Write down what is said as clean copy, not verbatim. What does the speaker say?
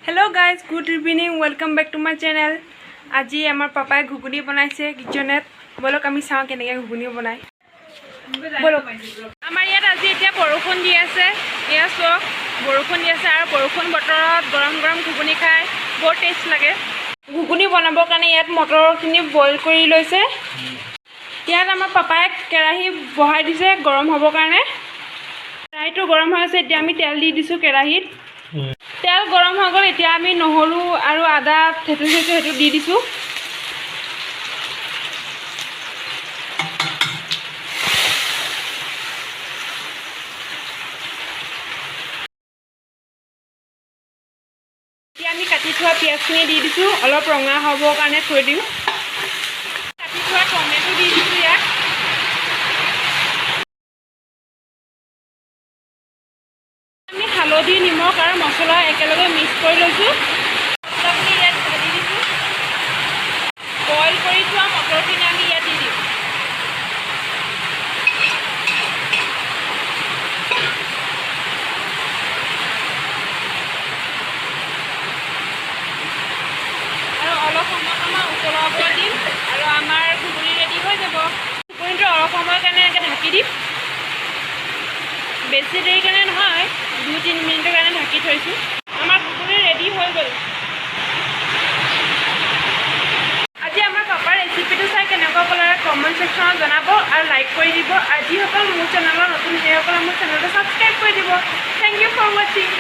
Hello guys, good evening, welcome back to my channel. আজি আমাৰ পাপাই ঘুগুনি বনাইছে কিচেনত। ব'লক, আমি চাওঁ কেনেকৈ ঘুগুনি বনায়। ব'লক। আমাৰ ইয়াত আজি এতিয়া বৰষুণ দি আছে। এয়া চাওক, বৰষুণ দি আছে আৰু বৰষুণ বতৰত গৰম গৰম ঘুগুনি খাই বৰ টেষ্ট লাগে। ঘুগুনি বনাবৰ কাৰণে ইয়াত মটৰখিনি বইল কৰি লৈছে। ইয়াত আমাৰ পাপাই কেৰাহী বহাই দিছে গৰম হ'বৰ কাৰণে। কেৰাহীটো গৰম হৈ আছে। এতিয়া আমি তেল দি দিছোঁ কেৰাহীত। তেল গৰম হৈ গ'ল। এতিয়া আমি নহৰু আৰু আদা থেতেলি থৈছোঁ, সেইটো দি দিছোঁ। এতিয়া আমি কাটি থোৱা পিঁয়াজখিনি দি দিছোঁ। অলপ ৰঙা হ'বৰ কাৰণে থৈ দিওঁ। কাটি থোৱা টমেটো দি দিছোঁ ইয়াত। আমি হালধি, নিমখ আৰু মছলা একেলগে মিক্স কৰি লৈছোঁ। মছলাখিনি ইয়াত ঢালি দিছোঁ। বইল কৰি থোৱা মটৰখিনি আমি ইয়াত দি দিম। আৰু অলপ সময় আমাৰ উতলাব দিম আৰু আমাৰ ঘুগুনি ৰেডি হৈ যাব। ঘুগুনিটো অলপ সময়ৰ কাৰণে এনেকৈ ঢাকি দিম। বেছি দেৰি কাৰণে নহয়, 2-3 মিনিটৰ কাৰণে ঢাকি থৈছোঁ। আমাৰ ঘুগুনি ৰেডি হৈ গ'ল। আজি আমাৰ পাপাৰ ৰেচিপিটো চাই কেনেকুৱা পালে কমেণ্ট ছেকশ্যনত জনাব আৰু লাইক কৰি দিব। আৰু যিসকল মোৰ চেনেলৰ নতুন, সেইসকলে মোৰ চেনেলটো ছাবস্ক্ৰাইব কৰি দিব। Thank you for watching.